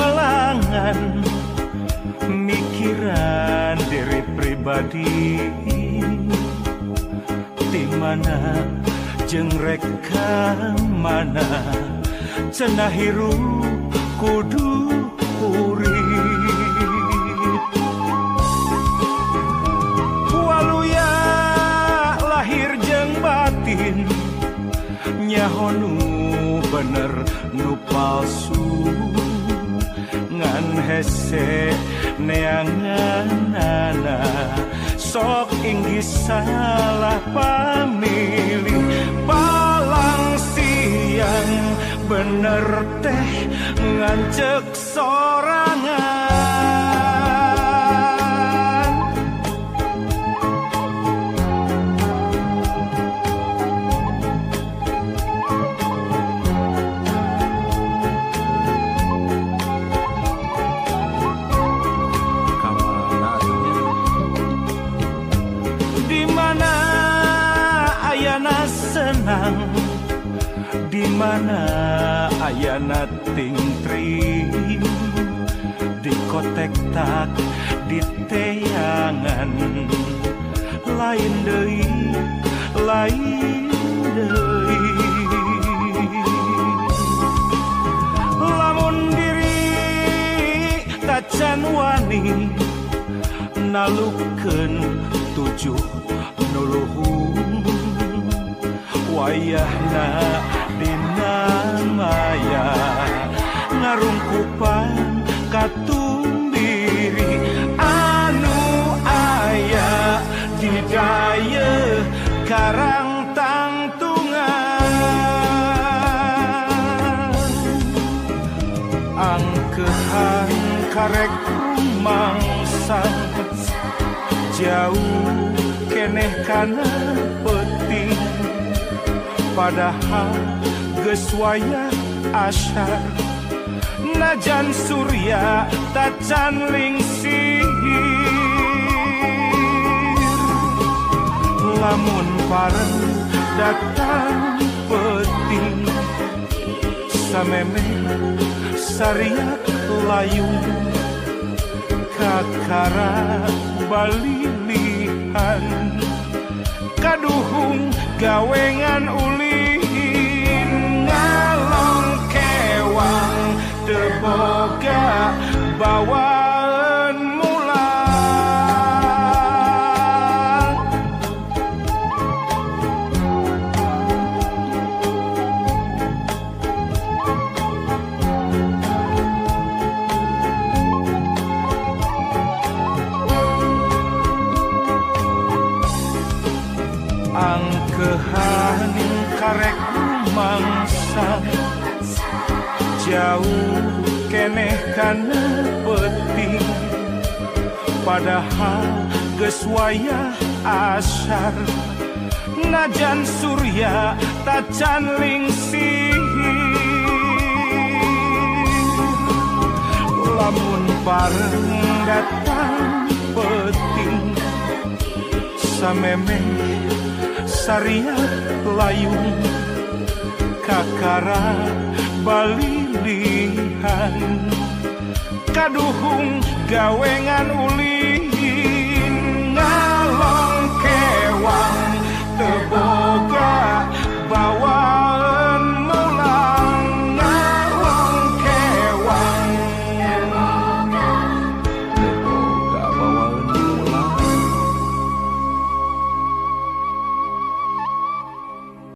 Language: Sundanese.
Gamelangan mikiran diri pribadi di mana jeung rek ka mana cenah hirup kudu urip waluya lahir jeung batin nyaho nu bener nu palsu ngan hese neanganana sok inggih salah pamilih palang siang bener teh ngancek sorangan. Di mana ayana tingtring di kotek tak di teangan lain deui lain deui lamun diri tacan wani nalukeun tujuh nu luhur wayahna dina maya ngarungkupan katumbiri anu aya di dayeuh karang tangtungan angkehan karek rumangsang jauh keneh kana peuting padahal geus wayah asyar najan surya tacan lingsir lamun pareng datang peuting samemeh sariak layung kakara balilihan kaduhung gawengan ulin ngalong kewang teu boga bawaan mulang. Angkehan karek rumangsa jauh keneh kana peuting padahal geus wayah asyar najan surya tacan lingsir lamun pareng datang peuting samemeh sariak layung kakara balilihan kaduhung gawengan ulin.